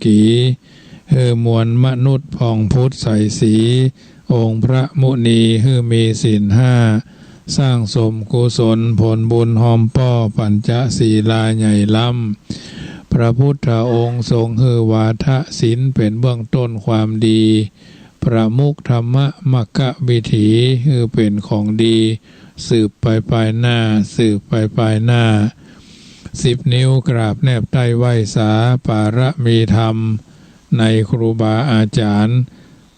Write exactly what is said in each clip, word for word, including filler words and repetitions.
กี หื้อมวลมนุษย์ผ่องผุดใสสี องค์พระมุนีหื้อมีศีลห้า สร้างสมกุศลผลบุญฮอมป้อปัญจศีลาใหญ่ล้ำ พระพุทธองค์ทรงหื้อวาทะศีลเป๋นเบื้องต้นความดี ประมุขธรรมะมรรควิถี หื้อเป๋นของดี สืบไปภายหน้า สืบไปภายหน้า สิบนิ้วกราบแนบใต้ไหว้สา ปารมีธรรม ในครูบาอาจารย์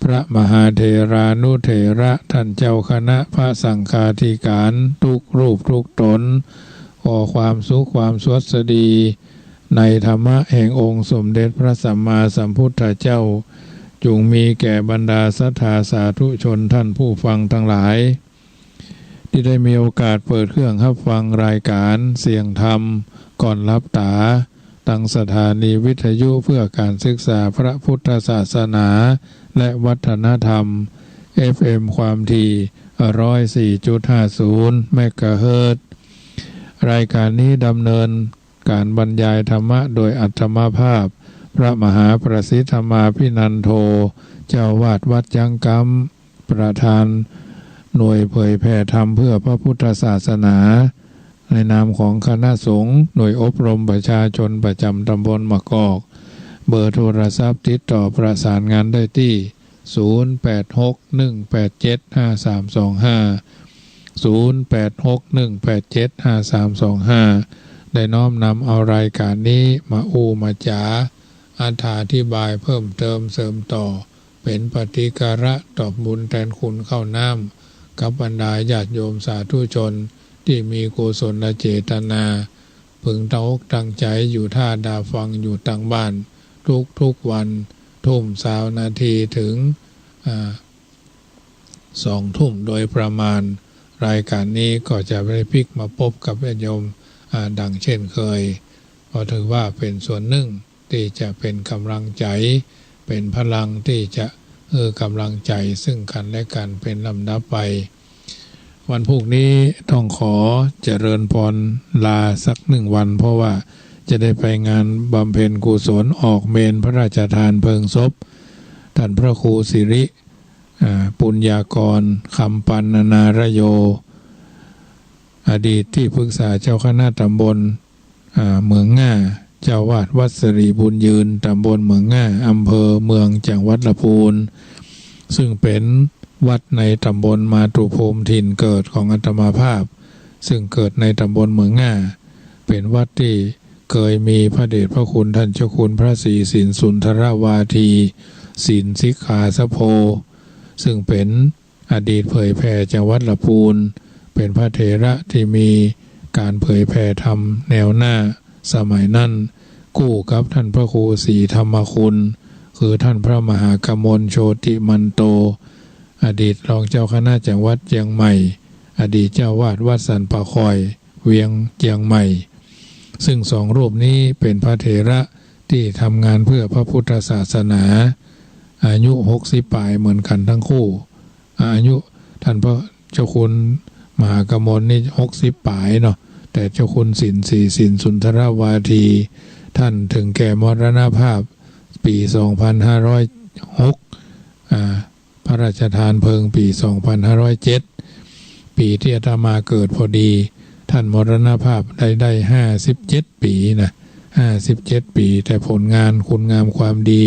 พระมหาเถรานุเถระ ท่านเจ้าคณะพระสังฆาธิการ ทุกรูปทุกต๋น ขอความสุขความสวัสดี ในธรรมะแห่งองค์สมเด็จพระสัมมาสัมพุทธเจ้า จงมีแก่บรรดาศรัทธาสาธุชนท่านผู้ฟังทั้งหลาย ตี้ได้มีโอกาสเปิดเครื่องฮับฟังรายการเสียงธรรมก่อนหลับต๋า ตางสถานีวิทยุเพื่อการศึกษาพระพุทธศาสนาและวัฒนธรรม เอฟเอ็ม ความถี่ ร้อยสี่จุดห้าศูนย์ เมกะเฮิรตซ์ รายการนี้ดำเนิน การบรรยายธรรมะโดยอาตมาภาพ พระมหาประสิทธมาภินันโท เจ้าอาวาสวัดจ๊างก๊ำ ประธานหน่วยเผยแผ่ธรรมเพื่อพระพุทธศาสนา ในนามของคณะสงฆ์ หน่วยอบรมประชาชนประจำตำบลมะกอก เบอร์โทรศัพท์ติดต่อประสานงานได้ตี้ ศูนย์แปดหกหนึ่งแปดเจ็ดห้าสามสองห้า ศูนย์แปดหกหนึ่งแปดเจ็ดห้าสามสองห้า ได้น้อมนำเอารายการนี้มาอู้มาจ๋า อธิบายเพิ่มเติมเสริมต่อ เป๋นปฏิการะตอบบุญแตนคุณข้าวน้ำ กับบรรดาญาติโยมสาธุชนตี้มีกุศลเจตนา พึงตั้งอกตั้งใจ๋อยู่ท่าดาฟังอยู่ตางบ้าน ทุกๆ วัน ทุ่มซาวนาทีเถิง อ่า สองทุ่มโดยประมาณ รายการนี้ก็จะได้ปิ๊กมาปบกับญาติโยม อ่า ดังเช่นเคย ก็ถือว่าเป๋นส่วนนึ่งตี้จะเป๋นก๋ำลังใจ๋ เป๋นพลังตี้จะ เออ ก๋ำลังใจ๋ซึ่งกั๋นและกั๋นเป๋นลำดับไป วันพูกนี้ต้องขอเจริญพรลาสักหนึ่งวัน เพราะว่าจะได้ไปงานบำเพ็ญกุศลออกเมรุพระราชทานเพลิงศพ ท่านพระครูสิริ อ่า ปุญญากร คำปันนารโย อดีตที่ปรึกษาเจ้าคณะตำบล อ่า เหมืองง่า เจ้าอาวาสวัดสิริบุญยืน ตำบลเหมืองง่า อำเภอเมือง จังหวัดลำพูน ซึ่งเป๋นวัดในตำบลมาตุภูมิถิ่นเกิดของอาตมาภาพ ซึ่งเกิดในตำบลเหมืองง่า เป๋นวัดตี้เกยมีพระเดชพระคุณท่านเจ้าคุณพระศรีสินสุนทรวาที สินสิกขาสะโพ ซึ่งเป๋น อดีตเผยแผ่จังหวัดลำพูน เป๋นพระเถระตี้มีก๋านเผยแผ่ธรรมแนวหน้าสมัยนั้น กู้กับท่านพระครูศรีธรรมคุณ คือท่านพระมหากมลโชติมันโต อดีตรองเจ้าคณะจังหวัดเจียงใหม่ อดีตเจ้าอาวาสวัดสันป่าคอย เวียงเจียงใหม่ ซึ่งสองรูปนี้เป๋นพระเถระตี้ทำงานเพื่อพระพุทธศาสนา อายุหกสิบป๋ายเหมือนกั๋นทั้งคู่ อายุท่านพระเจ้าคุณมหากมลนี่หกสิบป๋ายเนาะ แต่เจ้าคุณสินศรีสินสุนทรวาที ท่านเถิงแก่มรณภาพปี๋สองพันห้าร้อยหก อ่า พระราชทานเพลิงปี๋สองพันห้าร้อยเจ็ด ปี๋ตี้อาตมาเกิดพอดี ท่านมรณภาพได้ ได้ห้าสิบเจ็ดปี๋นะ ห้าสิบเจ็ดปี๋ แต่ผลงานคุณงามความดี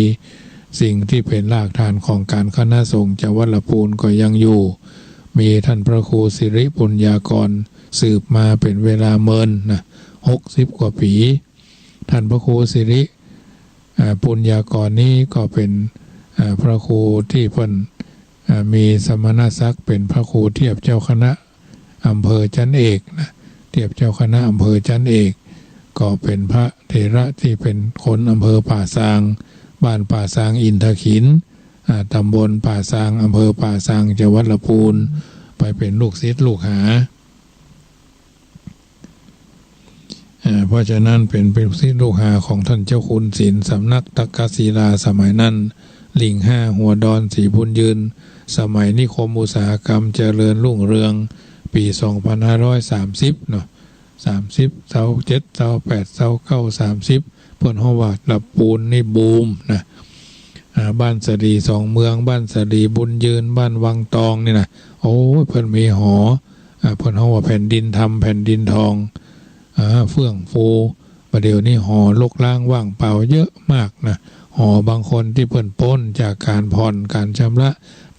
สิ่งตี้เป๋นรากฐานของก๋านคณะสงฆ์จังหวัดลำพูนก็ยังอยู่ มีท่านพระครูสิริปุญญากรสืบมาเป๋นเวลาเมินนะ หกสิบกว่าปี๋ ท่านพระครูสิริ อ่า ปุญญากรนี้ก็เป๋น อ่า พระครูตี้เปิ้น อ่า มีสมณศักดิ์เป๋นพระครูเทียบเจ้าคณะอำเภอชั้นเอกนะ เทียบเจ้าคณะอำเภอชั้นเอก ก็เป๋นพระเถระตี้เป๋นคนอำเภอป่าซาง บ้านป่าซางอินทขิล อ่า ตำบลป่าซาง อำเภอป่าซาง จังหวัดลำพูน ไปเป๋นลูกศิษย์ลูกหา อ่า เพราะฉะนั้นเป๋น เป๋นลูกศิษย์ลูกหาของท่านเจ้าคุณสิน สำนักตักกศิลาสมัยนั้น หลิ่งห้า หัวดอน ศรีบุญยืน สมัยนิคมอุตสาหกรรมเจริญรุ่งเรือง ปี๋สองพันห้าร้อยสามสิบเนาะ สามสิบ ซาวเจ็ด ซาวแปด ซาวเก้า สามสิบ เปิ้นฮ้องว่าละปูนนี่บูมนะ อ่า บ้านสะดีสองเมือง บ้านสะดีบุญยืน บ้านวังตองนี่นะ โอ้ย เปิ้นมีหอ อ่า เปิ้นฮ้องว่าแผ่นดินธรรม แผ่นดินทอง อ่า เฟื่องฟู บ่าเดี่ยวนี้หอรกร้างว่างเปล่าเยอะมากนะ หอบางคนตี้เปิ้นป๊นจากก๋านผ่อนก๋านชำระ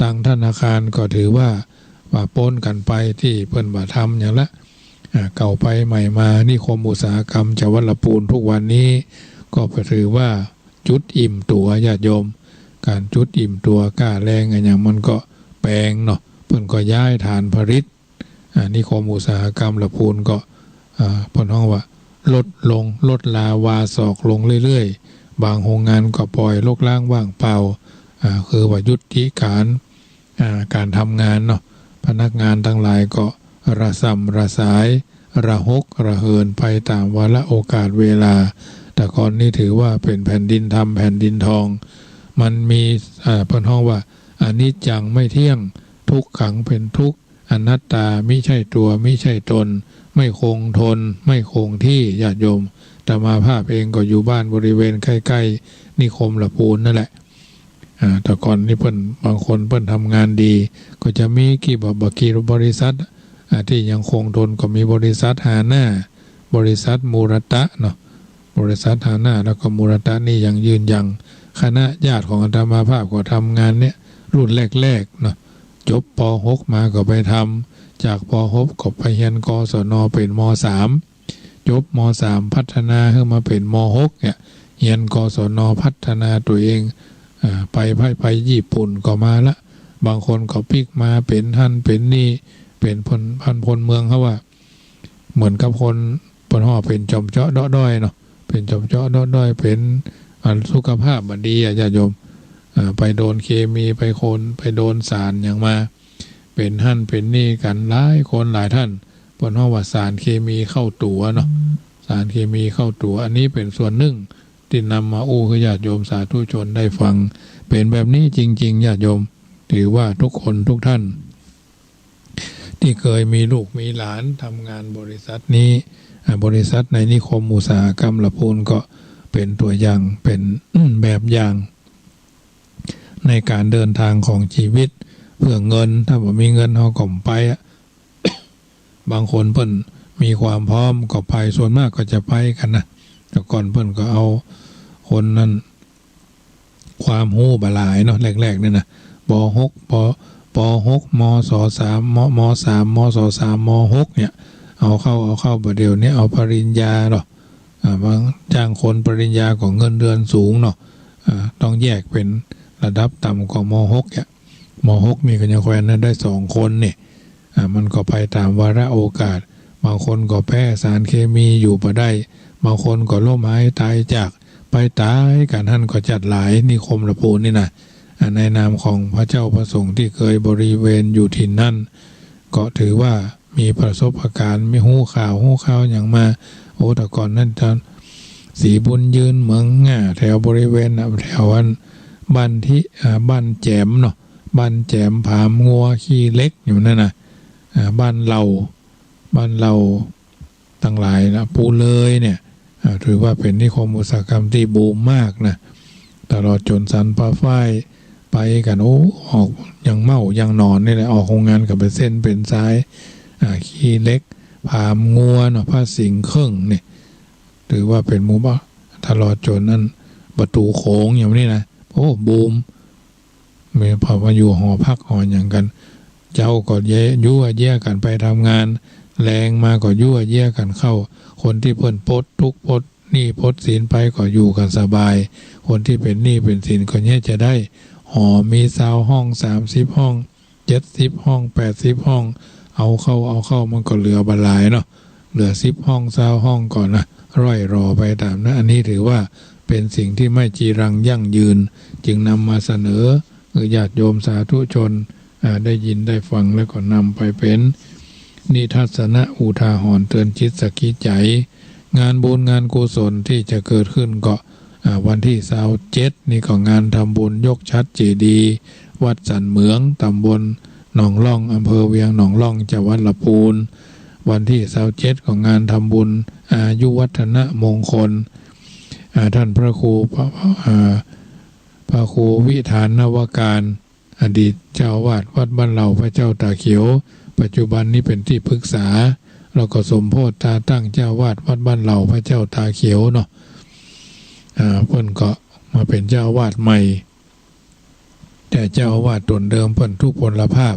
ตังธนาคาร ก็ถือว่า ว่าป๊นกั๋นไปตี้เปิ้นบ่าทำหยังละ อ่า เก่าไปใหม่มา นิคมอุตสาหกรรมจังหวัดละปูนทุกวันนี้ ก็ถือว่าจุดอิ่มตั๋วญาติโยม ก๋านจุดอิ่มตั๋ว ก้าแรงอะหยังมันก็แปงเนาะ เปิ้นก็ย้ายฐานผลิต อ่า นิคมอุตสาหกรรมละปูนก็ อ่า เปิ้นฮ้องว่าลดลง ลดลาวาศอกลงเรื่อยๆ บางโฮงงานก็ป่อยรกร้างว่างเปล่า อ่า คือว่ายุติก๋าน อ่า ก๋านทำงานเนาะ พนักงานตังหลายก็ระส่ำระสาย ระหกระเหินไปต๋ามวาระโอกาสเวลา แต่ก่อนนี้ถือว่าเป๋นแผ่นดินธรรม แผ่นดินทอง มันมี อ่า เปิ้นฮ้องว่าอนิจจังไม่เที่ยง ทุกขังเป็นทุกข์ อนัตตามิใช่ตั๋วมิใช่ต๋น ไม่คงทน ไม่คงตี้ ญาติโยม อาตมาภาพเองก็อยู่บ้านบริเวณใก้ๆ นิคมละปูนนั่นแหละ อ่า แต่ก่อนนี้เปิ้น บางคนเปิ้นทำงานดี ก็จะมีกี่บ่ บ่กี่บริษัท อ่า ตี้ยังคงทนก็มีบริษัทฮาน่า บริษัทมูรตะเนาะ บริษัทฮาน่า แล้วก็มูรตะนี่ยังยืนยัง คณะญาติของอาตมาภาพก็ทำงานเนี่ย รุ่นแรกๆ เนาะ จบ ป.หก มาก็ไปทำ จาก ป.หก ก็ไปเฮียน กศน เป๋น ม.สาม จบ ม.สาม พัฒนาหื้อมาเป๋น ม.หก เนี่ย เฮียน กศน พัฒนาตั๋วเอง อ่า ไป ไป ไปญี่ปุ่นก็มาละ บางคนก็ปิ๊กมาเป๋นหั้นเป๋นนี่ เป๋นพล พันพลเมืองเขาว่า เหมือนกับคนเปิ้นฮ้องเป๋นจอมเจาะเดาะด้อยเนาะ เป๋นจอมเจาะเดาะด้อย เป๋น อ่า สุขภาพบ่ดีอะญาติโยม อ่า ไปโดนเคมี ไปคน ไปโดนสารหยังมา เป๋นหั้นเป๋นนี่กั๋นหลายคนหลายท่าน เปิ้นฮ้องว่าสารเคมีเข้าตั๋วเนาะ สารเคมีเข้าตั๋ว อันนี้เป๋นส่วนนึ่งตี้นำมาอู้หื้อญาติโยมสาธุชนได้ฟัง เป๋นแบบนี้จริงๆ ญาติโยม ถือว่าทุกคนทุกท่าน ตี้เกยมีลูกมีหลานทำงานบริษัทนี้ อ่า บริษัทในนิคมอุตสาหกรรมละปูนก็เป๋นตั๋วอย่าง เป๋นแบบอย่าง ในก๋านเดินตางของจีวิต เปื้อเงิน ถ้าบ่มีเงินเฮาก็บ่ไปอะ บางคนเปิ้นมีความพร้อมก็ไป ส่วนมากก็จะไปกั๋นนะ แต่ก่อนเปิ้นก็เอาคนนั้น ความฮู้บ่หลายเนาะ แรกๆ เนี่ยนะ ป.หก ป.ป.หก ม.ศ. สาม ม.ม.สาม ม.ศ. สาม ม.หก เนี่ย เอาเข้า เอาเข้า บ่าเดี่ยวนี้เอาปริญญาเนาะ อ่า บาง จ้างคนปริญญาก็เงินเดือนสูงเนาะ อ่า ต้องแยกเป๋นระดับต่ำกว่า ม.หก เนี่ย ม.หก นี่ก็ยังแควนนะ ได้สองคนนี่ อ่า มันก็ไปต๋ามวาระโอกาส บางคนก็แป๊สารเคมีอยู่บ่ได้ บางคนก็ล้มหายต๋ายจาก ไปต๋ายกั๋นหั้นก็จัดหลาย นิคมละปูนนี่นะ อ่า ในนามของพระเจ้าพระสงฆ์ตี้เกยบริเวณอยู่ถิ่นนั้น ก็ถือว่ามีประสบการณ์ มีฮู้ข่าว ฮู้ข่าวหยังมา โอ้ แต่ก่อนนั้นตางศรีบุญยืน เหมืองง่า แถวบริเวณน่ะ แถวอันบ้านที่ อ่า บ้านแจ๋มเนาะ บ้านแจ๋ม ผามงัว ขี้เหล็กอยู่นั่นนะ อ่า บ้านเหล่า บ้านเหล่าตังหลายนะ ปูเลยเนี่ย อ่า ถือว่าเป๋นนิคมอุตสาหกรรมตี้บูมมากนะ ตลอดจ๋นสันป่าฝ้ายไปกั๋น โอ้ ออกอย่างเม่าอย่างหนอนนี่แหละ ออกโฮงงานก็เป๋นเส้นเป๋นสาย อ่า ขี้เหล็ก ผามงัวเนาะ พระสิงห์เคิ่งเนี่ย ถือว่าเป๋นหมู่บ้าน ตลอดจ๋นอันประตู๋โขงอย่างนี้นะ โอ้ บูม แม่นพอมาอยู่หอพักหอหยังกั๋น เจ๊าก็เย้ ยั่วเยียะกั๋นไปทำงาน แลงมาก็ยั่วเยียะกั๋นเข้า คนตี้เปิ้นป๊ดตุ๊กข์ป๊ดหนี้ป๊ดสินไปก็อยู่กั๋นสบาย คนตี้เป๋นหนี้เป๋นสินก็เยียะจะได้ หอมีซาวห้อง สามสิบห้อง เจ็ดสิบห้อง แปดสิบห้อง เอาเข้า เอาเข้ามันก็เหลือบ่หลายเนาะ เหลือสิบห้อง ซาวห้องก่อนนะ ร่อยหรอไปต๋ามนั้น อันนี้ถือว่าเป๋นสิ่งตี้ไม่จีรังยั่งยืน จึงนำมาเสนอหื้อญาติโยมสาธุชน อ่า ได้ยินได้ฟังแล้วก็นำไปเป๋นนิทัศนะอุทาหรณ์เตือนจิตสะกิดใจ๋ งานบุญงานกุศลตี้จะเกิดขึ้นก็ อ่า วันตี้ซาวเจ็ดนี่ก็งานทำบุญยกฉัตรเจดีย์วัดสันเหมือง ตำบลหนองล่อง อำเภอเวียงหนองล่อง จังหวัดละปูน วันตี้ซาวเจ็ดก็งานทำบุญอายุวัฒนมงคล อ่า ท่านพระครู พระ อ่า พระครูวิธานนวการ อดีตเจ้าอาวาสวัดบ้านเหล่าพระเจ้าตาเขียว ปัจจุบันนี้เป๋นตี้ปรึกษา แล้วก็สมโภชตราตั้งเจ้าอาวาสวัดบ้านเหล่าพระเจ้าตาเขียวเนาะ อ่า เปิ้นก็มาเป๋นเจ้าอาวาสใหม่ แต่เจ้าอาวาสต๋นเดิมเปิ้นทุพพลภาพ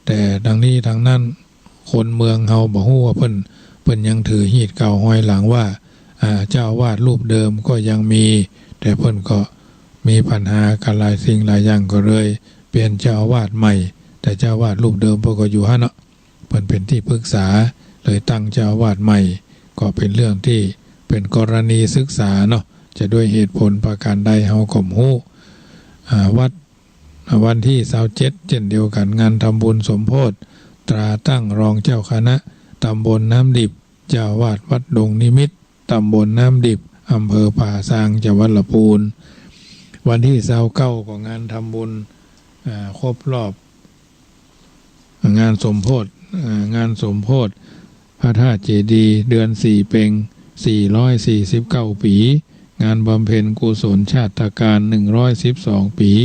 แต่ตังนี้ตังนั้น คนเมืองเฮาบ่ฮู้ว่าเปิ้น เปิ้นยังถือฮีตเก่าฮอยหลังว่า อ่า เจ้าอาวาสรูปเดิมก็ยังมี แต่เปิ้นก็มีปัญหากั๋นหลายสิ่งหลายอย่าง ก็เลยเปลี่ยนเจ้าอาวาสใหม่ แต่เจ้าอาวาสรูปเดิมเปิ้นก็อยู่หั้นเนาะ เปิ้นเป๋นตี้ปรึกษา เลยตั้งเจ้าอาวาสใหม่ ก็เป๋นเรื่องตี้เป๋นกรณีศึกษาเนาะ จะด้วยเหตุผลประการใดเฮาก็บ่ฮู้ อ่า วัด วันตี้ซาวเจ็ดเจ้นเดียวกั๋น งานทำบุญสมโภชตราตั้งรองเจ้าคณะตำบลน้ำดิบ เจ้าอาวาสวัดดงนิมิตร ตำบลน้ำดิบ อำเภอป่าซาง จังหวัดละปูน วันตี้ซาวเก้าก็งานทำบุญ อ่า ครบรอบ งานสมโภช อ่า งานสมโภชพระธาตุเจดีย์ เดือนสี่เป็ง สี่ร้อยสี่สิบเก้าปี๋ งานบำเพ็ญกุศลชาตการ หนึ่งร้อยสิบสองปี๋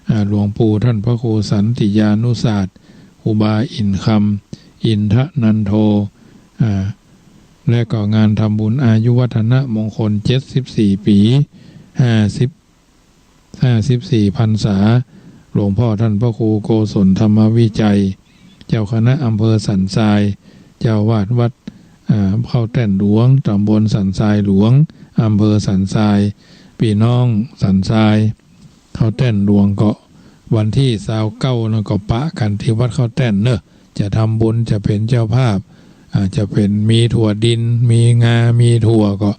อ่า หลวงปู่ท่านพระครูสันติญานุศาสตร์ ครูบาอินทร์คำ อินทนันโท อ่า และก็งานทำบุญอายุวัฒนมงคล เจ็ดสิบสี่ปี๋ ห้าสิบ ห้าสิบสี่พรรษา หลวงพ่อท่านพระครูโกศลธรรมวิชัย เจ้าคณะอำเภอสันทราย เจ้าอาวาสวัด อ่า เข้าแต้นหลวง ตำบลสันทรายหลวง อำเภอสันทราย ปี้น้องสันทราย เข้าแต้นหลวงก็วันตี้ซาวเก้านั้นก็ปะกั๋นตี้วัดเข้าแต้นเนาะ จะทำบุญ จะเป๋นเจ้าภาพ อ่า จะเป๋นมีถั่วดิน มีงา มีถั่วก็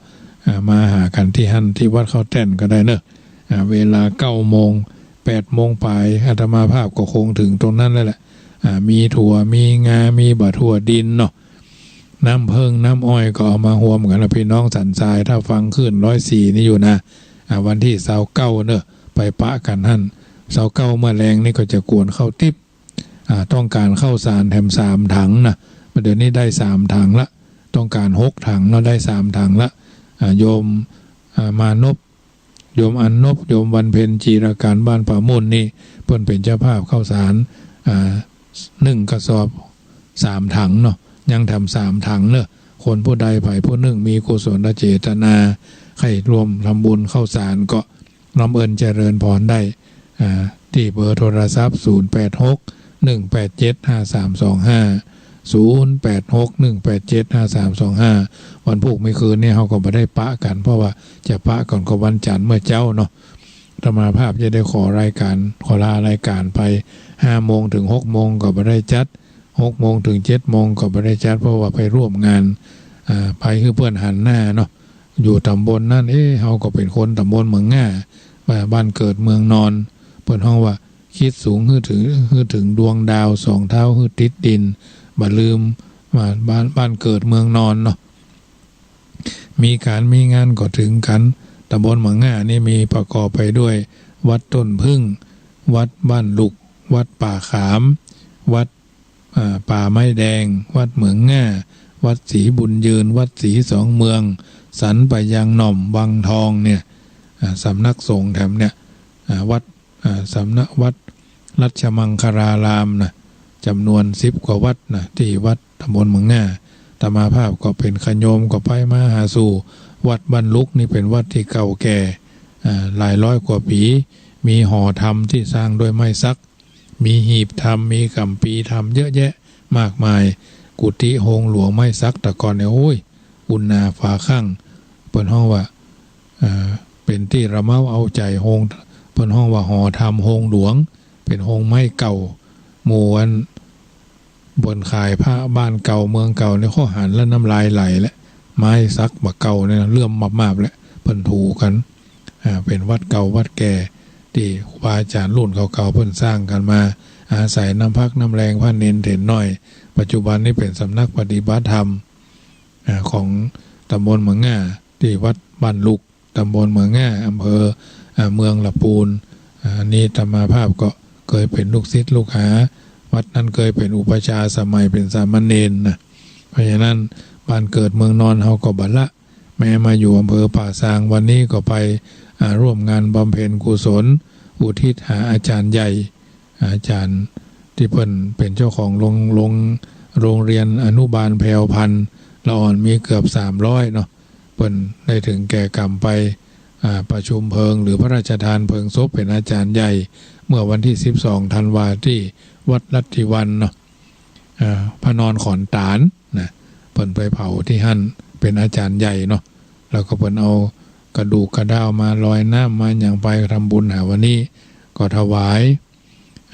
อ่า มาหากั๋นตี้หั้น ตี้วัดเข้าแต้นก็ได้เนาะ อ่า เวลาเก้าโมง แปดโมงป๋าย อาตมาภาพก็คงเถิงตรงนั้นแล้วแหละ อ่า มีถั่ว มีงา มีบ่าถั่วดินเนาะ น้ำเผิ้งน้ำอ้อยก็เอามาฮวมกั๋นนะ ปี้น้องสันทราย ถ้าฟังคลื่นร้อยสี่นี่อยู่นะ อ่า วันตี้ซาวเก้าเนาะ ไปปะกั๋นหั้น ซาวเก้าเมื่อแลงนี่ก็จะกวนข้าวติ๊บ อ่า ต้องก๋านข้าวสารแถมสามถังนะ เดี๋ยวนี้ได้สามถังละ ต้องก๋านหกถังเนาะ ได้สามถังละ อ่า โยม อ่า มานพ โยมอันนบ โยมวันเพ็ญ จีรการบ้านป่ามุ่นนี่ เปิ้นเป๋นเจ้าภาพข้าวสาร อ่า นึ่งกระสอบสามถังเนาะ ยังแถมสามถังเนาะ คนผู้ใดใผผู้นึ่งมีกุศลเจตนา ใค่ร่วมทำบุญข้าวสารก็น้อมเอิญเจริญพรได้ อ่า ตี้เบอร์โทรศัพท์ ศูนย์แปดหก หนึ่งแปดเจ็ด ห้าสามสองห้า ศูนย์แปดหก หนึ่งแปดเจ็ด ห้าสามสองห้า วันพูกเมื่อคืนนี่เฮาก็บ่ได้ปะกั๋น เพราะว่าจะปะกั๋นก็วันจันทร์เมื่อเจ๊าเนาะ อาตมาภาพจะได้ขอรายก๋าน ขอลารายก๋านไป ห้าโมงเถิงหกโมงก็บ่ได้จัด หกโมงเถิงเจ็ดโมงก็บ่ได้จัด เพราะว่าไปร่วมงาน อ่า ไปหื้อเปิ้นหันหน้าเนาะ อยู่ต๋ำบลนั้น เอ๊ะ เฮาก็เป๋นคนต๋ำบลเหมืองง่า บ้านเกิดเมืองนอน เปิ้นฮ้องว่า คิดสูงหื้อเถิง หื้อเถิงดวงดาว สองเท้าหื้อติดดิน บ่าลืมว่าบ้าน บ้านเกิดเมืองนอนเนาะ มีก๋านมีงานก็เถิงกั๋น ต๋ำบลเหมืองง่านี่มีประกอบไปด้วย วัดต้นผึ้ง วัดบ้านลุก วัดป่าขาม วัด อ่า ป่าไม้แดง วัดเหมืองง่า วัดศรีบุญยืน วัดศรีสองเมือง สันป่ายางหน่อม วังทองเนี่ย อ่า สำนักสงฆ์แถมเนี่ย อ่า วัด อ่า สำนัก วัดรัชมังคลารามนะ จ๋ำนวนสิบกว่าวัดนะ ตี้วัดต๋ำบลเหมืองง่า อาตมาภาพก็เป๋นขะโยมก็ไปมาหาสู่ วัดบ้านลุกนี่เป๋นวัดตี้เก่าแก่ อ่า หลายร้อยกว่าปี๋ มีหอธรรมตี้สร้างด้วยไม้สัก มีหีบธรรม มีกัมภีร์ธรรมเยอะแยะมากมาย กุฏิโฮงหลวงไม้สักตะก่อนเนี่ย โอ้ย บุญนาฝาข้าง เปิ้นฮ้องว่า เอ่อ เป๋นตี้ระเม้าเอาใจ๋ โฮง เปิ้นฮ้องว่าหอธรรมโฮงหลวง เป๋นโฮงไม้เก่า หมู่อัน บ่อนขายผ้าบ้านเก่าเมืองเก่าเนี่ย ข้อหันแล้วน้ำลายไหลแหละ ไม้สักบ่าเก่าเนี่ยนะ เลื่อมมาบๆ แหละ เปิ้นถูกั๋น อ่า เป๋นวัดเก่าวัดแก่ ตี้ครูบาอาจ๋ารย์รุ่นเก่าๆ เปิ้นสร้างกั๋นมา อาศัยน้ำพักน้ำแฮงพระเณรเถรน้อย ปัจจุบันนี้เป๋นสำนักปฏิบัติธรรม อ่า ของต๋ำบลเหมืองง่า ตี้วัดบ้านลุก ต๋ำบลเหมืองง่า อำเภอ อ่า เมืองละปูน อ่า อันนี้อาตมาภาพก็เกยเป๋นลูกศิษย์ลูกหา วัดนั้นเกยเป๋นอุปัชฌาย์สมัยเป๋นสามเณรนะ เพราะฉะนั้นบ้านเกิดเมืองนอนเฮาก็บ่ละ แม้มาอยู่อำเภอป่าซาง วันนี้ก็ไป อ่า ร่วมงานบำเพ็ญกุศล อุทิศหาอาจ๋ารย์ใหญ่ อาจ๋ารย์ตี้เปิ้นเป๋นเจ้าของโรง โรง โรงเรียนอนุบาลแพรวพันธุ์ ละอ่อนมีเกือบสามร้อยเนาะ เปิ้นได้เถิงแก่ก๋รรมไป อ่า ประชุมเพลิง หรือพระราชทานเพลิงศพเป๋นอาจ๋ารย์ใหญ่ เมื่อวันตี้สิบสองธันวาตี้วัดรัตติวรรณเนาะ อ่า พระนอนขอนตาลนะ เปิ้นไปเผาตี้หั้น เป๋นอาจ๋ารย์ใหญ่เนาะ แล้วก็เปิ้นเอากระดูกกระด้าวมาลอยน้ำมาหยังไปทำบุญหาวันนี้ ก็ถวาย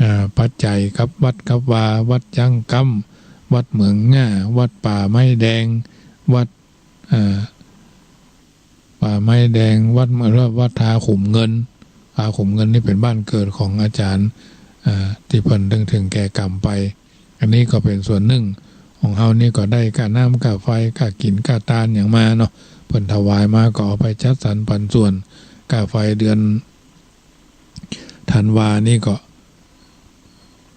อ่า ปัจจัยกับวัดกับวา วัดจังก้ำ วัดเหมืองง่า วัดป่าไม้แดง วัด อ่า ป่าไม้แดง วัดเมือง วัดท่าขุมเงิน ท่าขุมเงินนี่เป๋นบ้านเกิดของอาจ๋ารย์ อ่า ตี้เปิ้นเถิงแก่ก๋รรมไป อันนี้ก็เป๋นส่วนนึ่งของเฮานี่ก็ได้ก้าน้ำก้าไฟ ก้ากิ๋นก้าตานหยังมาเนาะ เปิ้นถวายมาก็เอาไปจัดสรรปันส่วน ก้าไฟเดือนธันวานี่ก็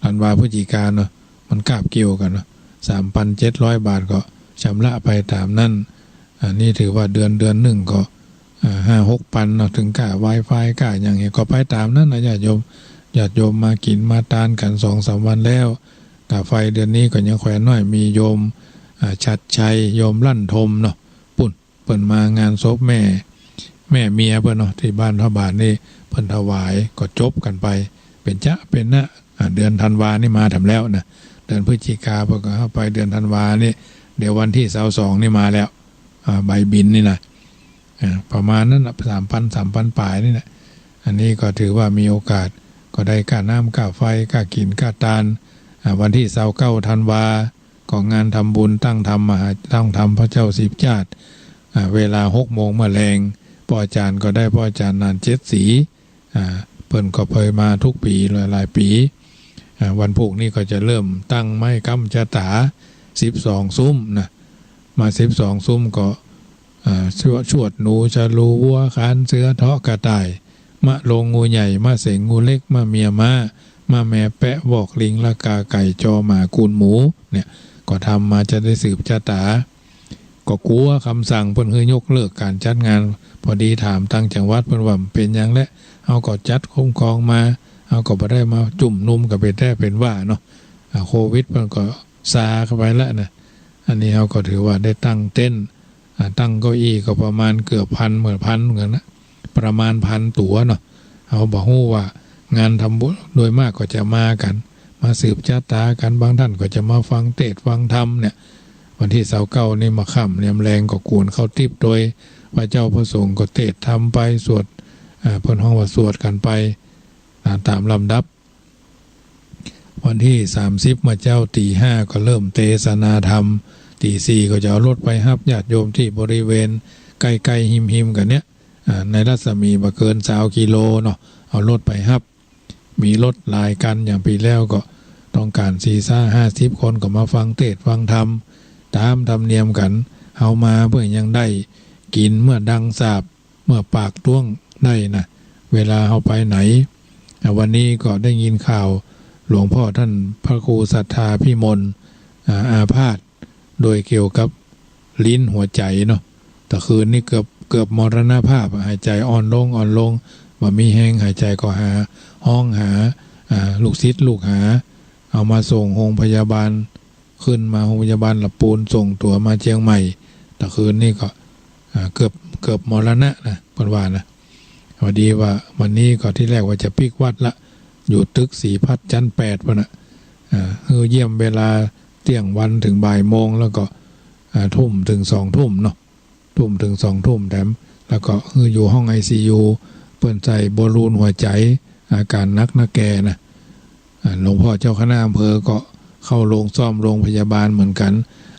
ธันวาพฤศจิกาเนาะ มันกาบเกี่ยวกั๋นเนาะ สามปันเจ็ดร้อยบาทก็ชำระไปต๋ามนั้น อันนี้ถือว่าเดือน เดือนนึ่งก็ อ่า ห้าหกปันเนาะ เถิงก้าไวไฟ ก้าหยังเหียก็ไปต๋ามนั้นนะญาติโยม ญาติโยมมากิ๋นมาตานกั๋นสองสามวันแล้ว ก้าไฟเดือนนี้ก็ยังแขวนน้อย มีโยม อ่า ชัดชัย โยมลั่นทมเนาะ ปุ้น เปิ้นมางานศพแม่ แม่เมียเปิ้นเนาะ ตี้บ้านพระบาทนี่ เปิ้นถวายก็จบกั๋นไป เป๋นจ๊ะเป๋นนะ อ่า เดือนธันวานี่มาแถมแล้วนะ เดือนพฤศจิกาเปิ้นก็เอาไป เดือนธันวานี่ เดี๋ยววันตี้ซาวสองนี่มาแล้ว อ่า ใบบิณฑิกนี่นะ อ่า ประมาณนั้นน่ะ สามปัน สามปันป๋ายนี่แหละ อันนี้ก็ถือว่ามีโอกาส ก็ได้ก้าน้ำก้าไฟ ก้ากิ๋นก้าตาน อ่า วันตี้ซาวเก้าธันวา ก็งานทำบุญตั้งธรรมมหา ตั้งธรรมพระเจ้าสิบจาติ อ่า เวลาหกโมงเมื่อแลง ป้ออาจ๋ารย์ก็ได้ป้ออาจ๋ารย์หนานเจ็ดศรี อ่า เปิ้นก็เผยมากู้ปี๋ หลายๆ ปี๋ อ่า วันพูกนี้ก็จะเริ่มตั้งไม้ก๊ำจะต๋า สิบสองซุมนะ มาสิบสองซุมก็ อ่า ชวด ชวดหนู ฉลู วัว ขานเสือ เทาะกระต่าย มะโรง งูใหญ่ มะเสง งูเล็ก มะเมียม้า มะแมแปะ วอกลิง ละกา ไก่ จอ หมา กูน หมู เนี่ย ก็ทำมาจะได้สืบจะต๋า ก็กั๋วกำสั่งเปิ้นหื้อยกเลิกก๋านจัดงาน พอดีถามตางจังหวัดเปิ้นว่าบ่เป๋นหยังแล เฮาก็จัดคุ้มครองมา เฮาก็บ่ได้มาจุมนุมกั๋นเป๋นแต๊เป๋นว่าเนาะ อ่า โควิดเปิ้นก็ซาเข้าไปแล้วนะ อันนี้เฮาก็ถือว่าได้ตั้งเต็นท์ อ่า ตั้งเก้าอี้ก็ประมาณเกือบพัน เหมือนพันเหมือนกั๋นนะ ประมาณพันตั๋วเนาะ เฮาบ่ฮู้ว่างานทำบุญ โดยมากก็จะมากั๋น มาสืบจะต๋ากั๋น บางต้านก็จะมาฟังเตสน์ฟังธรรมเนี่ย วันตี้ซาวเก้านี่มาค่ำเนี่ย แลงก็กวนข้าวติ๊บโตย พระเจ้าพระสงฆ์ก็เตสน์ธรรมไป สวด อ่า เปิ้นฮ้องว่าสวดกั๋นไป อ่า ต๋ามลำดับ วันตี้สามสิบมาเจ๊าตี๋ห้าก็เริ่มเตสนาธรรม ตี๋สี่ก็จะเอารถไปฮับญาติโยมตี้บริเวณใก้ๆ ฮิมๆ กั๋นเนี่ย อ่า ในรัศมีบ่เกินซาวกิโลเนาะ เอารถไปฮับ มีรถหลายคัน อย่างปี๋แล้วก็ต้องก๋านสี่สิบห้าสิบคนก็มาฟังเตสน์ฟังธรรม ต๋ามธรรมเนียมกั๋น เฮามาเปื้อยังได้กิ๋นเมื่อดังสาบ เมื่อปากต้วงได้นะ เวลาเฮาไปไหน อ่า วันนี้ก็ได้ยินข่าวหลวงพ่อต้านพระครูสัทธาพิมล อ่า อาพาธโดยเกี่ยวกับลิ้นหัวใจ๋เนาะ ตะคืนนี้เกือบ เกือบมรณภาพ หายใจ๋อ่อนลง อ่อนลง บ่มีแฮงหายใจ๋ก็หา ฮ้องหา อ่า ลูกศิษย์ลูกหา เอามาส่งโฮงพยาบาล ขึ้นมาโฮงพยาบาลละปูน ส่งตั๋วมาเจียงใหม่ ตะคืนนี้ก็ อ่า เกือบ เกือบมรณะนะ เปิ้นว่านะ พอดีว่าวันนี้ก็ตี้แรกว่าจะปิ๊กวัดละ อยู่ตึกศรีพัฒน์จั๊นแปดปู้นน่ะ อ่า หื้อเยี่ยมเวลาเตี้ยงวันเถิงบ่ายโมง แล้วก็ อ่า ทุ่มเถิงสองทุ่มเนาะ ทุ่มเถิงสองทุ่มแถม แล้วก็หื้ออยู่ห้องไอซียู เปิ้นใส่บอลลูนหัวใจ๋ อาก๋ารหนักนาแก่นะ อ่า หลวงพ่อเจ้าคณะอำเภอก็เข้าโรงซ่อมโรงพยาบาลเหมือนกั๋น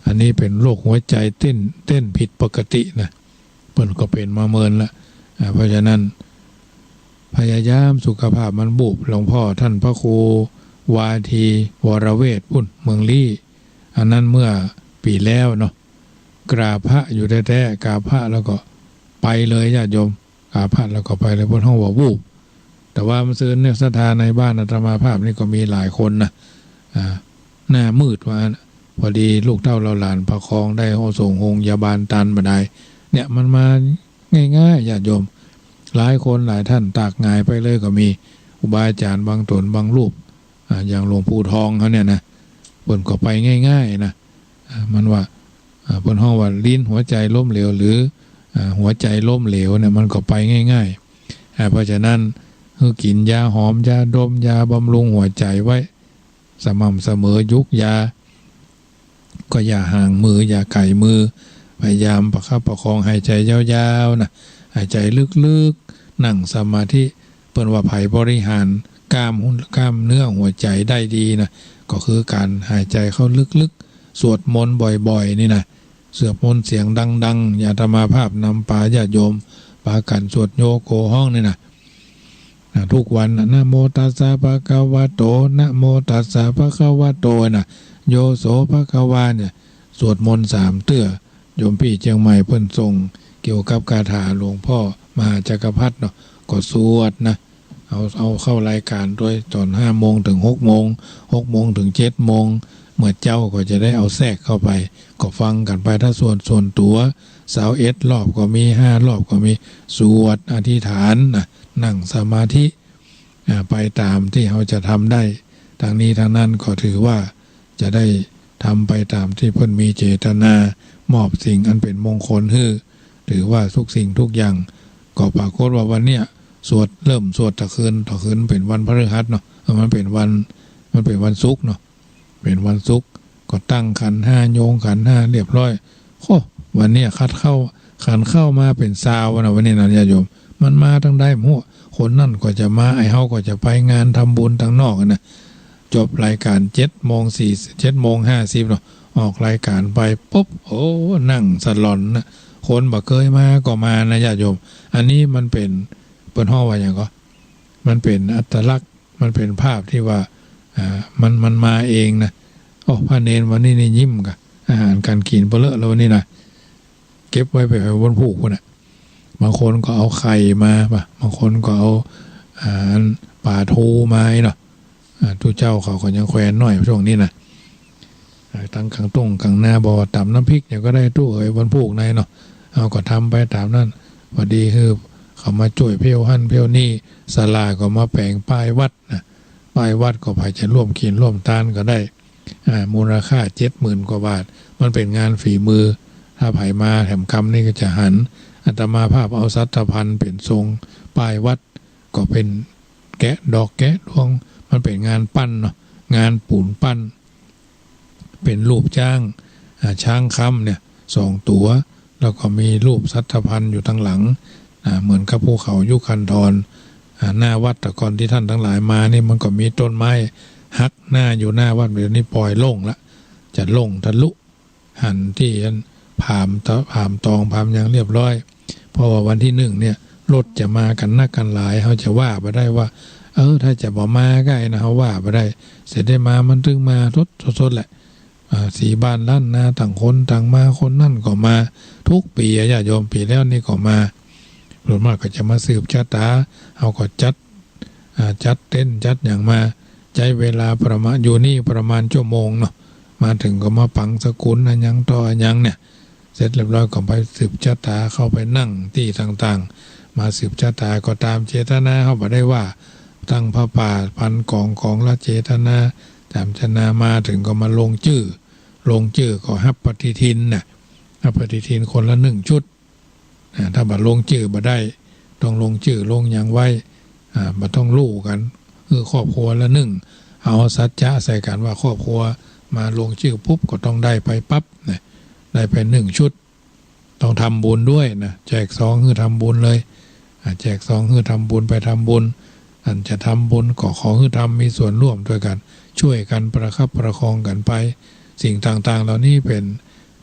อันนี้เป๋นโรคหัวใจ๋เต้น เต้นผิดปกตินะ เปิ้นก็เป๋นมาเมินละ อ่า เพราะฉะนั้น พยายามสุขภาพมันบูบ หลวงพ่อต้านพระครูวาทีวรเวชปู้น เมืองลี้ อันนั้นเมื่อปี๋แล้วเนาะ กราบพระอยู่แต๊ๆ กราบพระแล้วก็ไปเลยญาติโยม กราบพระแล้วก็ไปเลย เปิ้นฮ้องว่าวูบ แต่ว่าเมื่อซืนเนี่ยศรัทธาในบ้านอาตมาภาพนี่ก็มีหลายคนนะ อ่า หน้ามืดว่าอั้น พอดีลูกเต้าเหล่าหลานประคองได้ เอาส่งโฮงพยาบาลตันบ่ดาย เนี่ยมันมาง่ายๆ ญาติโยม หลายคนหลายท่านตากหงายไปเลยก็มี ครูบาอาจ๋ารย์บางต๋นบางรูป อ่า อย่างหลวงปู่ทองเขาเนี่ยนะ เปิ้นก็ไปง่ายๆ นะ อ่า มันว่า อ่า เปิ้นฮ้องว่าลิ้นหัวใจล้มเหลว หรือ อ่า หัวใจล้มเหลวเนี่ย มันก็ไปง่ายๆ อ่า เพราะฉะนั้น หื้อกิ๋นยาหอม ยาดม ยาบำรุงหัวใจไว้ สม่ำเสมอ หยุกยา ก็อย่าห่างมือ อย่าไก๋มือ พยายามประคับประคอง หายใจ๋ยาวๆ นะ หายใจ๋ลึกๆ นั่งสมาธิ เปิ้นว่าใผบริหารกล้าม กล้ามเนื้อหัวใจ๋ได้ดีนะ ก็คือก๋านหายใจ๋เข้าลึกๆ สวดมนต์บ่อยๆ นี่นะ สวดมนต์เสียงดังๆ อย่างอาตมาภาพนำปาญาติโยม ปากั๋นสวดโยโกฮ้องนี่นะ นะ ทุกวันนะ นะโมตัสสะภะคะวะโต นะโมตัสสะภะคะวะโตนะ โยโสภะคะวาเนี่ย สวดมนต์สามเตื้อ โยมปี้เจียงใหม่เปิ้นส่งเกี่ยวกับคาถาหลวงพ่อมหาจักรพรรดิเนาะ ก็สวดนะ เอา เอาเข้ารายก๋านตวย ต๋อนห้าโมงเถิงหกโมง หกโมงเถิงเจ็ดโมง เมื่อเจ๊าก็จะได้เอาแทรกเข้าไป ก็ฟังกั๋นไป ถ้าส่วน ส่วนตั๋ว ซาวเอ็ดรอบก็มี ห้ารอบก็มี สวดอธิษฐานนะ นั่งสมาธิ อ่า ไปต๋ามตี้เฮาจะทำได้ ตังนี้ตังนั้นก็ถือว่าจะได้ทำไปต๋ามตี้เปิ้นมีเจตนามอบสิ่งอันเป๋นมงคลหื้อ ถือว่าทุกสิ่งทุกอย่าง ก็ปรากฏว่าวันเนี้ยสวด เริ่มสวดตะคืน ตะคืนเป๋นวันพฤหัสเนาะ เออ มันเป๋นวัน มันเป๋นวันศุกร์เนาะ เป๋นวันศุกร์ ก็ตั้งขันห้า โยงขันห้าเรียบร้อย โอ้ วันเนี้ยขันเข้า ขันเข้ามาเป๋นซาวนะ วันนี้นะญาติโยม มันมาตังใดบ่ฮู้ คนนั้นก็จะมา ไอ้เฮาก็จะไปงานทำบุญตังนอกนะ จบรายก๋านเจ็ดโมงสี่ เจ็ดโมงห้าสิบเนาะ ออกรายก๋านไปปุ๊บ โอ้ นั่งสลอนนะ คนบ่เกยมาก็มานะญาติโยม อันนี้มันเป๋น เปิ้นฮ้องว่าหยังก็ มันเป๋นอัตลักษณ์ มันเป๋นภาพตี้ว่า อ่า มัน มันมาเองนะ โอ้ พระเณรวันนี้นี่ยิ้มกะ อาหารก๋านกิ๋นเปาะเลอะแล้ววันนี้นะ เก็บไว้ไปวันพูกพู้นน่ะ บางคนก็เอาไข่มา บางคนก็เอา อ่า อันป๋าทูมาเนาะ อ่า ตุ๊เจ้าเขาก็ยังแควนน้อยช่วงนี้นะ อ่า ตังก๋างต้งก๋างนา บ่ต๋ำน้ำพริกหยังก็ได้ ตุ๊เอ๋ย วันพูกในเนาะ เฮาก็ทำไปต๋ามนั้น พอดีคือเขามาจ้วยเพ่วหั้นเพ่วนี่ ศาลาก็มาแป๋งป้ายวัดนะ ป้ายวัดก็ใผจะร่วมกิ๋นร่วมตานก็ได้ อ่า มูลค่าเจ็ดหมื่นกว่าบาท มันเป๋นงานฝีมือ ถ้าใผมาแหมกำนี่ก็จะหัน อาตมาภาพเอาสัตภัณฑ์เป๋นทรงป้ายวัด ก็เป๋นแกะดอกแกะดวง มันเป๋นงานปั้นเนาะ งานปูนปั้น เป๋นรูปจ๊าง อ่า จ๊างคำเนี่ย สองตั๋ว แล้วก็มีรูปสัตภัณฑ์อยู่ตังหลัง อ่า เหมือนกับภูเขายุคคันธร อ่า หน้าวัดแต่ก่อนตี้ต้านตังหลายมานี่มันก็มีต้นไม้หักหน้าอยู่หน้าวัด เดี๋ยวนี้ปล่อยโล่งละ จะโล่งทะลุ หันตี้อันผามตะ ผามตองผามหยังเรียบร้อย เพราะว่าวันตี้นึ่งเนี่ย รถจะมากั๋นนักกั๋นหลาย เฮาจะว่าบ่ได้ว่า เออ ถ้าจะบ่มาก็ได้นะ เฮาว่าบ่ได้ เสร็จได้มา มันตึงมาสด สดๆ แหละ อ่า สีบ้านล้านนา ต่างคนต่างมา คนนั้นก็มา ทุกปี๋อะญาติโยม ปี๋แล้วนี่ก็มา ส่วนมากก็จะมาสืบชะตา เฮาก็จัด อ่า จัดเต็นท์จัดหยังมา ใจ๊เวลาประมาณ อยู่นี่ประมาณชั่วโมงเนาะ มาเถิงก็มาปังสกุลอะหยังต่ออะหยังเนี่ย เสร็จเรียบร้อยก็ไปสืบชะตา เข้าไปนั่งตี้ต่างๆ มาสืบชะตา ก็ต๋ามเจตนา เฮาบ่ได้ว่าตั้งผ้าป่าพันก๋อง ก๋องละเจตนา ต๋ามเจตนา มาเถิงก็มาลงจื้อ ลงจื้อก็ฮับปฏิทินน่ะ ฮับปฏิทินคนละนึ่งชุด อ่า ถ้าบ่ลงจื้อบ่ได้ ต้องลงจื้อลงหยังไว้ อ่า บ่ต้องฮู้กั๋น คือครอบครัวละนึ่ง เอาสัจจะใส่กั๋นว่าครอบครัวมาลงจื้อปุ๊บก็ต้องได้ไปปั๊บนะ ได้ไปนึ่งชุด ต้องทำบุญด้วยนะ แจกซองหื้อทำบุญเลย อ่า แจกซองหื้อทำบุญ ไปทำบุญ อันจะทำบุญก็ขอหื้อทำมีส่วนร่วมตวยกั๋น จ้วยกั๋นประคับประคองกั๋นไป สิ่งต่างๆ เหล่านี้เป๋น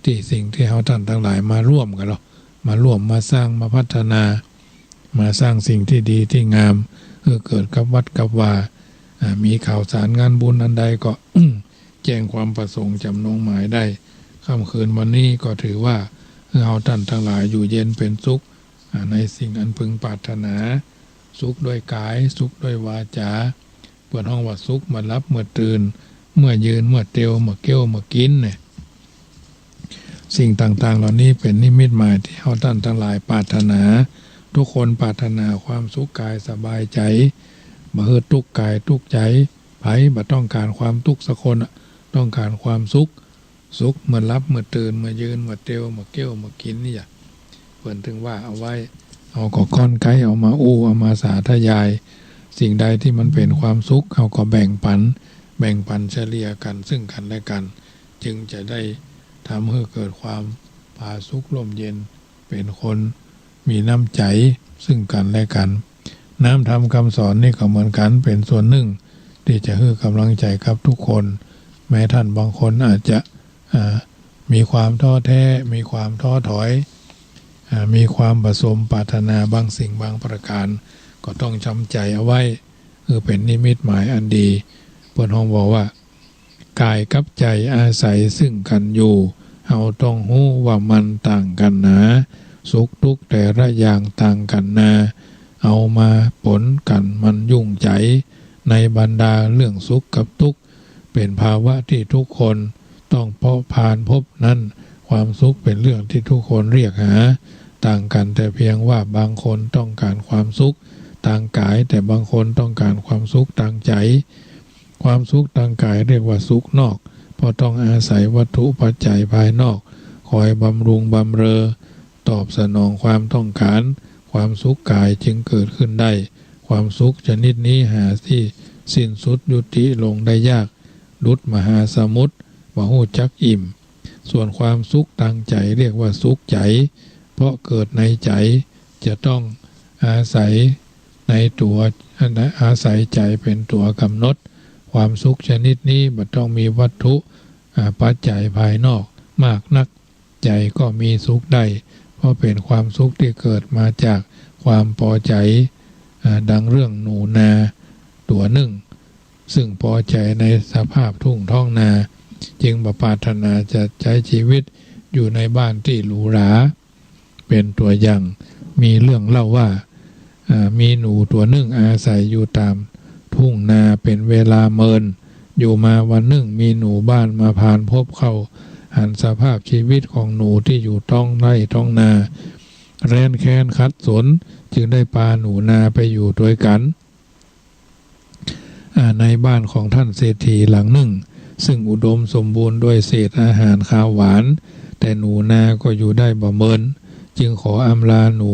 ตี้สิ่งตี้เฮาต้านตังหลายมาร่วมกั๋นเนาะ มาร่วม มาสร้าง มาพัฒนา มาสร้างสิ่งตี้ดีตี้งาม หื้อเกิดกับวัดกับวา อ่า มีข่าวสารงานบุญอันใดก็ แจ้งความประสงค์จ๋ำนงหมายได้ ค่ำคืนวันนี้ก็ถือว่า หื้อเฮาต้านตังหลายอยู่เย็นเป๋นสุข อ่า ในสิ่งอันพึงปรารถนา สุขด้วยก๋าย สุขด้วยวาจา เปิ้นฮ้องว่าสุขเมื่อหลับเมื่อตื่น เมื่อยืน เมื่อเตียว เมื่อเกี้ยว เมื่อกิ๋นเนี่ย สิ่งต่างๆ เหล่านี้เป๋นนิมิตหมายตี้เฮาต้านตังหลายปรารถนา ทุกคนปรารถนาความสุขก๋ายสบายใจ๋ บ่หื้อตุ๊กก๋ายตุ๊กใจ๋ใผ บ่ต้องก๋านความตุ๊กสักคนอะ ต้องก๋านความสุข สุขเมื่อหลับ เมื่อตื่น เมื่อยืน เมื่อเตียว เมื่อเคี้ยว เมื่อกิ๋นนี่อะ เปิ้นตึงว่าเอาไว้ เฮาก็ค่อนใก๊เอามาอู้ เอามาสาธยาย สิ่งใดตี้มันเป๋นความสุข เฮาก็แบ่งปั๋น แบ่งปั๋นเฉลี่ยกั๋น ซึ่งกั๋นและกั๋น จึงจะได้ทำหื้อเกิดความผาสุกร่มเย็น เป๋นคนมีน้ำใจ๋ซึ่งกั๋นและกั๋น น้ำธรรมกำสอนนี่ก็เหมือนกั๋น เป๋นส่วนนึ่งตี้จะหื้อกำลังใจ๋กับทุกคน แม้ต้านบางคนอาจจะ อ่า มีความท้อแท้ มีความท้อถอย อ่า มีความบ่สมปรารถนาบางสิ่งบางประก๋าน ก็ต้องจำใจ๋เอาไว้ คือเป๋นนิมิตหมายอันดี เปิ้นฮ้องบอกว่า ก๋ายกับใจ๋อาศัยซึ่งกั๋นอยู่ เฮาต้องฮู้ว่ามันต่างกั๋นหนา สุขตุ๊กแต่ละอย่างต่างกั๋นนา เอามาป๋นกั๋นมันยุ่งใจ๋ ในบรรดาเรื่องสุขกับตุ๊ก เป๋นภาวะตี้ทุกคนต้องผ่านพบนั้น ความสุขเป๋นเรื่องตี้ทุกคนเรียกหา ต่างกั๋นแต่เพียงว่าบางคนต้องก๋านความสุขตางก๋าย แต่บางคนต้องก๋านความสุขตางใจ๋ ความสุขตางก๋ายเรียกว่าสุขนอก เพราะต้องอาศัยวัตถุปัจจัยภายนอก คอยบำรุงบำเรอ ตอบสนองความต้องก๋าน ความสุขก๋ายจึงเกิดขึ้นได้ ความสุขชนิดนี้หาตี้สิ้นสุดยุติลงได้ยาก ดุจมหาสมุทร บ่ฮู้จักอิ่ม ส่วนความสุขตางใจ๋เรียกว่าสุขใจ๋ เพราะเกิดในใจ๋ จะต้องอาศัยในตั๋ว อาศัยใจ๋เป๋นตั๋วก๋ำหนด ความสุขชนิดนี้บ่ต้องมีวัตถุ อ่า ปัจจัยภายนอกมากนัก ใจ๋ก็มีสุขได้ เพราะเป๋นความสุขตี้เกิดมาจากความปอใจ๋ อ่า ดังเรื่องหนูนาตั๋วนึ่ง ซึ่งปอใจ๋ในสภาพทุ่งท้องนา จึงบ่ปรารถนาจะใจ๊จีวิตอยู่ในบ้านตี้หรูหรา เป๋นตั๋วอย่าง มีเรื่องเล่าว่า อ่า มีหนูตั๋วนึ่งอาศัยอยู่ต๋ามทุ่งนาเป๋นเวลาเมิน อยู่มาวันนึ่งมีหนูบ้านมาผ่านพบเข้า หันสภาพจีวิตของหนูตี้อยู่ต๊องไฮ่ต๊องนา แร้นแค้นขัดสน จึงได้ปาหนูนาไปอยู่ตวยกั๋น อ่า ในบ้านของต้านเศรษฐีหลังนึ่ง ซึ่งอุดมสมบูรณ์ด้วยเศษอาหารคาวหวาน แต่หนูนาก็อยู่ได้บ่เมิน จึงขออำลาหนู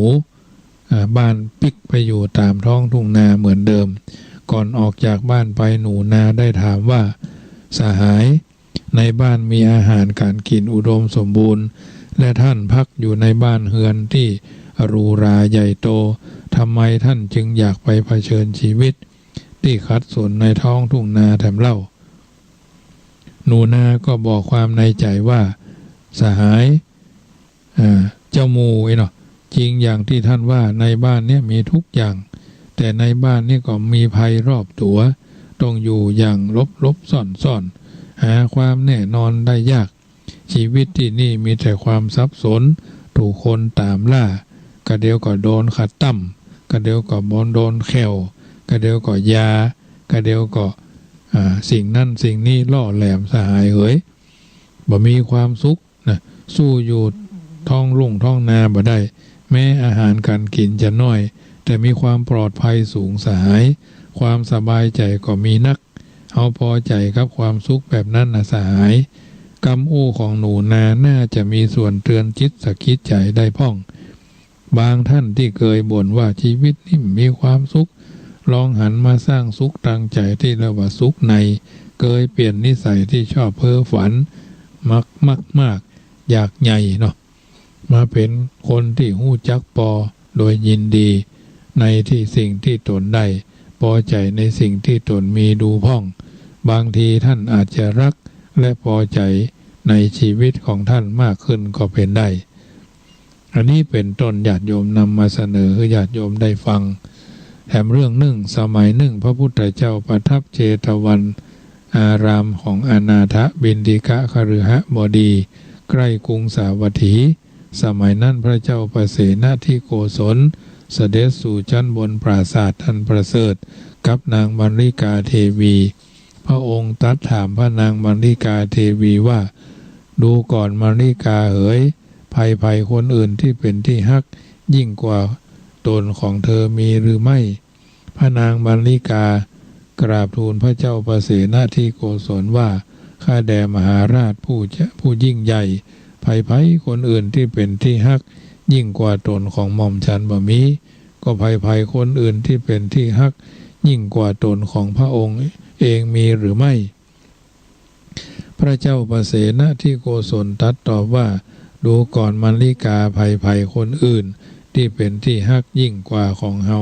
อ่า บ้านปิ๊กไปอยู่ต๋ามท้องทุ่งนาเหมือนเดิม ก่อนออกจากบ้านไปหนูนาได้ถามว่า สหาย ในบ้านมีอาหารก๋านกิ๋นอุดมสมบูรณ์ และต้านพักอยู่ในบ้านเฮือนตี้หรูหราใหญ่โต ทำไมต้านจึงอยากไปเผชิญจีวิตตี้ขัดสนในท้องทุ่งนาแถมเล่า หนูนาก็บอกความในใจ๋ว่า สหาย อ่า เจ้าหมู่อี้เนาะ จริงอย่างตี้ต้านว่า ในบ้านนี้มีทุกอย่าง แต่ในบ้านนี้ก็มีภัยรอบตั๋ว ต้องอยู่อย่างหลบๆ ซ่อนๆ หาความแน่นอนได้ยาก จีวิตตี้นี่มีแต่ความสับสน ถูกคนต๋ามล่า กะเดียวก็โดนขะต้ำ กะเดียวก็โดนแข่ว กะเดียวก็ยา กะเดียวก็ อ่า สิ่งนั้นสิ่งนี้ล่อแหลม สหายเหย บ่มีความสุข นะ สู้อยู่ท้องลุ่งท้องนาบ่ได้ แม้อาหารก๋านกิ๋นจะน้อย แต่มีความปลอดภัยสูง สหาย ความสบายใจ๋ก็มีนัก เฮาปอใจ๋กับความสุขแบบนั้นนะ สหาย กำอู้ของหนูนาน่าจะมีส่วนเตือนจิตสะกิดใจ๋ได้พ่อง บางต้านตี้เกยบ่นว่าจีวิตนี่บ่มีความสุข ลองหันมาสร้างสุขตางใจ๋ตี้เรียกว่าสุขใน เกยเปลี่ยนนิสัยตี้ชอบเพ้อฝัน มักมากๆ อยากใหญ่เนาะ มาเป๋นคนตี้ฮู้จักปอโดยยินดี ในตี้สิ่งตี้ตนได้ ปอใจ๋ในสิ่งตี้ตนมีดูพ่อง บางทีต้านอาจจะฮักและปอใจ๋ในจีวิตของต้านมากขึ้นก็เป๋นได้ อันนี้เป๋นต้น ญาติโยมนำมาเสนอหื้อญาติโยมได้ฟัง แถมเรื่องนึ่ง สมัยนึ่งพระพุทธเจ้าประทับเชตวันอารามของอนาถบิณฑิกคฤหบดี ใกล้กรุงสาวัตถี สมัยนั้นพระเจ้าปเสนทิโกศลเสด็จสู่ชั้นบนปราสาทอันประเสริฐ กับนางมัลลิกาเทวี พระองค์ตรัสถามพระนางมัลลิกาเทวีว่า ดูก่อนมัลลิกาเหย ใผๆ คนอื่นตี้เป๋นตี้ฮักยิ่งกว่าต๋นของเธอมีหรือไม่ พระนางมัลลิกากราบทูลพระเจ้าปเสนทิโกศลว่า ข้าแด่มหาราชผู้จะ ผู้ยิ่งใหญ่ ใผๆ คนอื่นตี้เป๋นตี้ฮักยิ่งกว่าต๋นของหม่อมฉันบ่มี ก็ใผๆ คนอื่นตี้เป๋นตี้ฮักยิ่งกว่าต๋นของพระองค์เองมีหรือไม่ พระเจ้าปเสนทิโกศลตรัสตอบว่า ดูก่อนมัลลิกา ใผๆ คนอื่นตี้เป๋นตี้ฮักยิ่งกว่าของเฮา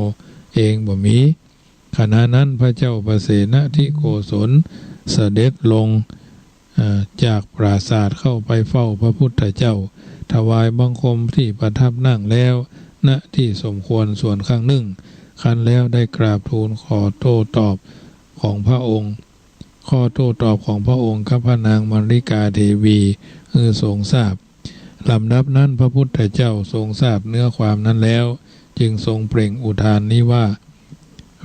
เองบ่มี ขณะนั้นพระเจ้าปเสนทิโกศลเสด็จลง อ่า จากปราสาทเข้าไปเฝ้าพระพุทธเจ้า ถวายบังคมตี้ประทับนั่งแล้ว ณ ตี้สมควรส่วนข้างนึ่ง ครั้นแล้วได้กราบทูลข้อโต้ตอบของพระองค์ ข้อโต้ตอบของพระองค์กับพระนางมัลลิกาเทวีหื้อทรงทราบ ลำดับนั้นพระพุทธเจ้าทรงทราบเนื้อความนั้นแล้ว จึงทรงเปล่งอุทานนี้ว่า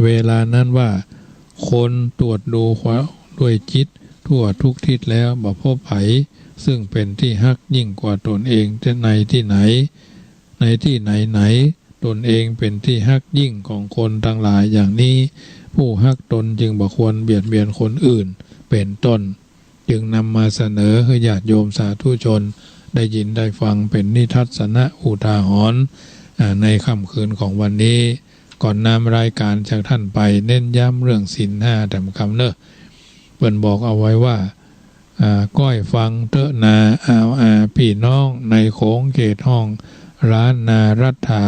เวลานั้นว่า คนตรวจดูความด้วยจิตทั่วทุกทิศแล้วบ่พบใผ ซึ่งเป๋นตี้ฮักยิ่งกว่าต๋นเองในตี้ไหน ในตี้ไหนๆ ต๋นเองเป๋นตี้ฮักยิ่งของคนตังหลายอย่างนี้ ผู้ฮักตนจึงบ่ควรเบียดเบียนคนอื่น เป๋นต้น จึงนำมาเสนอหื้อญาติโยมสาธุชนได้ยินได้ฟังเป๋นนิทัศนะอุทาหรณ์ อ่า ในค่ำคืนของวันนี้ ก่อนนำรายการจากท่านไป เน้นย้ำเรื่องศีลห้าแถมกำเน่อ เปิ้นบอกเอาไว้ว่า อ่า ก้อยฟังเต๊อะนา อาวอาปี้น้อง ในโขงเขตห้องร้านนารัฐา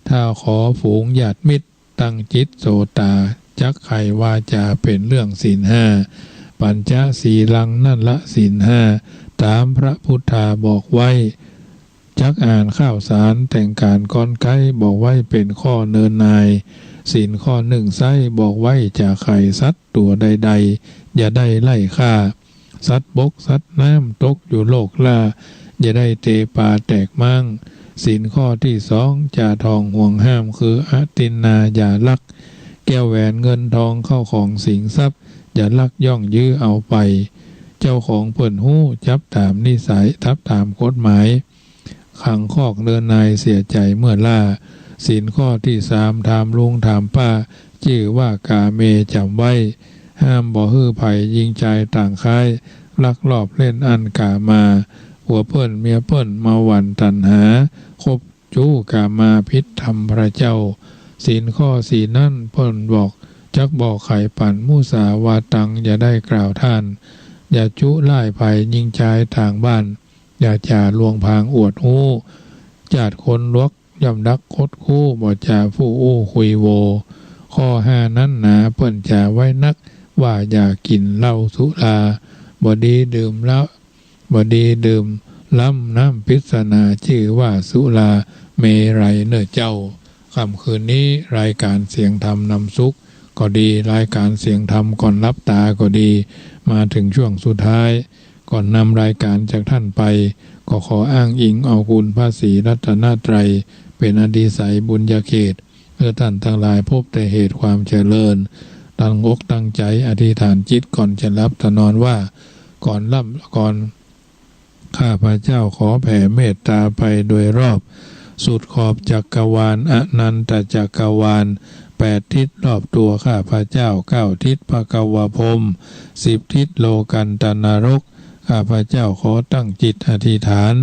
ถ้าขอฝูงญาติมิตร ตั้งจิตโสตา จักใค่วาจาเป๋นเรื่องศีลห้า ปัญจศีลัง นั่นละศีลห้า ต๋ามพระพุทธาบอกไว้ จักอ่านข้าวสาร แต่งก๋านกลไกบอกไว้เป๋นข้อเนินนาย ศีลข้อนึ่งไซ้บอกไว้จะใค่สัตว์ตั๋วใดๆ อย่าได้ไล่ฆ่า สัตว์บกสัตว์น้ำตกอยู่โลกล่า อย่าได้เตะป๋าแตกม้าง ศีลข้อตี้สอง จะต้องห่วงห้ามคืออทินนาอย่าลัก แก้วแหวนเงินทองเข้าของสินทรัพย์ อย่าลักย่องยื้อเอาไป เจ้าของเปิ้นฮู้จับต๋ามนิสัย จับต๋ามกฎหมาย ขังคอกเนินนายเสียใจ๋เมื่อล่า ศีลข้อตี้สาม ถามลุงถามป้า จื้อว่ากาเมจ๋ำไว้ ห้ามบ่หื้อใผญิงจายต่างค้าย ลักลอบเล่นอั้นกามา ผัวเปิ้นเมียเปิ้นมาหวั่นตัณหา คบจู๊กามาผิดธรรมพระเจ้า ศีลข้อสี่นั้นเปิ้นบอก จักบอกใค่ปั๋น มุสาวาตัง อย่าได้กล่าวต้าน อย่าจุล่ายใผญิงจายต่างบ้าน อย่าจ๋าลวงพรางอวดฮู้ จาดคนหลวกย่อมดักคดคู้ บ่จ๋าฟู่อู้คุยโว ข้อห้านั้นหนาเปิ้นจ๋าไว้นัก ว่าอย่ากิ๋นเหล้าสุรา บ่ดีดื่มเหล้า บ่ดีดื่มล้ำน้ำปริศนา จื้อว่าสุราเมรัยเน่อเจ้า ค่ำคืนนี้รายการเสียงธรรมนำสุขก็ดี รายการเสียงธรรมก่อนหลับต๋าก็ดี มาเถิงช่วงสุดท้าย ก่อนนำรายการจากท่านไป ก็ขออ้างอิงเอาคุณพระศรีรัตนตรัย เป๋นอาดิศัยบุญญาเขต หื้อท่านตังหลายพบแต่เหตุความเจริญ ตั้งอกตั้งใจ๋อธิษฐานจิตก่อนจะหลับต๋านอนว่า ก่อนหลับ ก่อน ข้าพเจ้าขอแผ่เมตต๋าไปโดยรอบ สุดขอบจักรวาล อนันตจักรวาล แปดทิศรอบตั๋วข้าพเจ้า เก้าทิศพระกวพรหม สิบทิศโลกั๋นตนรก ข้าพเจ้าขอตั้งจิตอธิษฐาน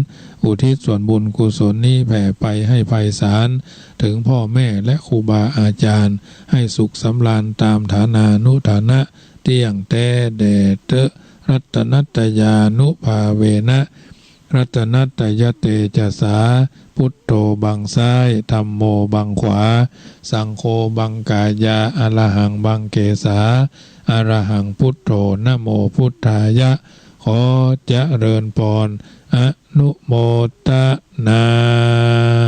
อุทิศส่วนบุญกุศลนี้แผ่ไปให้ไพศาล เถิงพ่อแม่และครูบาอาจ๋ารย์ ให้สุขสำราญต๋ามฐานานุฐานะ เตี้ยงแต๊แด่เต๊อะ รัตนัตตยานุภาเวนะ รัตนัตตยเตจสา พุทโธบังซ้าย ธัมโมบังขวา สังโฆบังก๋ายา อรหังบังเกสา อรหังพุทโธ นะโมพุทธายะ ขอเจริญปอน อนุโมตนา